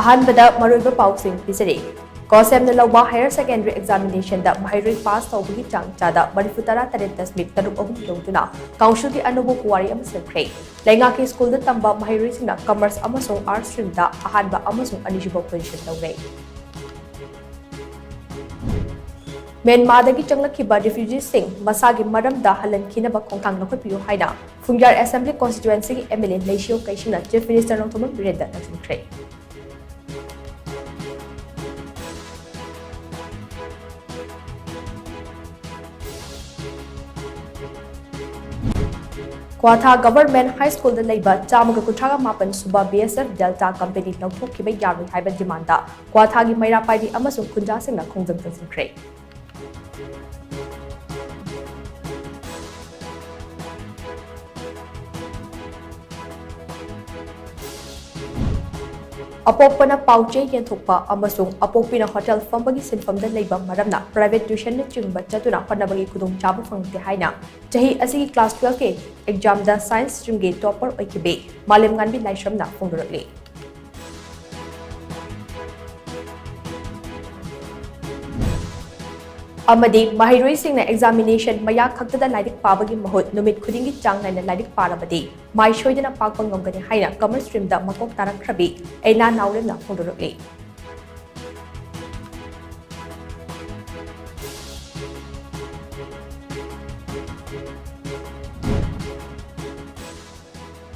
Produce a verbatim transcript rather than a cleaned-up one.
ꯑꯍꯥꯟꯕꯗ ꯃꯔꯨꯑꯣꯏꯕ ꯄꯥꯎꯁꯤꯡ ꯄꯤꯖꯔꯤ꯫ ꯀꯣꯁꯦꯝꯅ ꯂꯧꯕ higher secondary examination ꯗ ꯃꯍꯩꯔꯣꯏ pass ꯇꯧꯕꯒꯤ ꯆꯥꯡ ꯆꯥꯗ ꯃꯔꯤꯐꯨ ꯇꯔꯥ ꯇꯔꯦꯠ ꯗꯁꯃꯤꯛ ꯇꯔꯨꯛ ꯑꯍꯨꯝ ꯌꯧꯗꯨꯅ council ꯒꯤ ꯑꯅꯧꯕ ꯄꯨꯋꯥꯔꯤ ꯑꯃ ꯁꯦꯝꯈ꯭ꯔꯦ꯫ ꯂꯩꯉꯥꯛꯀꯤ school ꯗ ꯇꯝꯕ ꯃꯍꯩꯔꯣꯏꯁꯤꯡꯅ commerce ꯑꯃꯁꯨꯡ arts stream ꯗ ꯑꯍꯥꯟꯕ ꯑꯃꯁꯨꯡ ꯑꯅꯤꯁꯨꯕ position ꯂꯧꯔꯦ꯫ ꯃ꯭ꯌꯥꯟꯃꯥꯔꯗꯒꯤ ꯆꯪꯂꯛꯈꯤꯕ refugee ꯁꯤꯡ ꯃꯁꯥꯒꯤ ꯃꯔꯝꯗ ꯍꯜꯍꯟꯈꯤꯅꯕ ꯈꯣꯡꯊꯥꯡ ꯂꯧꯈꯠꯄꯤꯌꯨ ꯍꯥꯏꯅ ꯐꯨꯡꯖꯥꯔ Assembly Constituency ꯒꯤ M L A ꯂꯩꯁꯤꯌꯣ ꯀꯩꯁꯤꯡꯅ Chief Minister Nongthombam ꯕꯤꯔꯦꯟꯗ ꯇꯛꯁꯤꯟꯈ꯭ꯔꯦ꯫ Kwatha Government High School ꯗ ꯂꯩꯕ ꯆꯥꯝꯃꯒ ꯀꯨꯟꯊ꯭ꯔꯥꯒ ꯃꯥꯄꯟ ꯁꯨꯕ B S F Delta Company ꯂꯧꯊꯣꯛꯈꯤꯕ ꯌꯥꯔꯣꯏ ꯍꯥꯏꯕ demand ꯗ ꯀ꯭ꯋꯥꯊꯥꯒꯤ ꯃꯩꯔꯥ ꯄꯥꯏꯕꯤ ꯑꯃꯁꯨꯡ ꯈꯨꯟꯖꯥꯁꯤꯡꯅ ꯈꯣꯡꯖꯪ ꯆꯪꯁꯤꯟꯈ꯭ꯔꯦ꯫ ꯑꯄꯣꯛꯄꯅ ꯄꯥꯎꯆꯦ ꯌꯦꯟꯊꯣꯛꯄ ꯑꯃꯁꯨꯡ ꯑꯄꯣꯛꯄꯤꯅ hotel ꯐꯝꯕꯒꯤ ꯁꯤꯟꯐꯝꯗ ꯂꯩꯕ ꯃꯔꯝꯅ private tuition ꯅꯆꯤꯡꯕ ꯆꯠꯇꯨꯅ ꯍꯣꯠꯅꯕꯒꯤ ꯈꯨꯗꯣꯡꯆꯥꯕ ꯐꯪꯗꯦ ꯍꯥꯏꯅ ꯆꯍꯤ ꯑꯁꯤꯒꯤ class twelve ꯀꯤ exam ꯗ science stream ꯒꯤ topper ꯑꯣꯏꯈꯤꯕꯤ ꯃꯥꯂꯦꯝꯉꯥꯟꯕꯤ ꯂꯥꯏꯁ꯭ꯔꯝꯅ ꯐꯣꯡꯗꯣꯔꯛꯂꯤ꯫ ꯑꯃꯗꯤ ꯃꯍꯩꯔꯣꯏꯁꯤꯡꯅ examination ꯃꯌꯥ ꯈꯛꯇꯗ ꯂꯥꯏꯔꯤꯛ ꯄꯥꯕꯒꯤ ꯃꯍꯨꯠ ꯅꯨꯃꯤꯠ ꯈꯨꯗꯤꯡꯒꯤ ꯆꯥꯡ ꯅꯥꯏꯅ ꯂꯥꯏꯔꯤꯛ ꯄꯥꯔꯕꯗꯤ ꯃꯥꯏ ꯁꯣꯏꯗꯅ ꯄꯥꯛꯄ ꯉꯝꯒꯅꯤ ꯍꯥꯏꯅ commerce stream ꯗ ꯃꯀꯣꯛ ꯇꯥꯔꯛꯈ꯭ꯔꯕꯤ ꯑꯦꯂꯥ ꯅꯥꯎꯔꯦꯝꯅ ꯐꯣꯡꯗꯣꯔꯛꯂꯤ꯫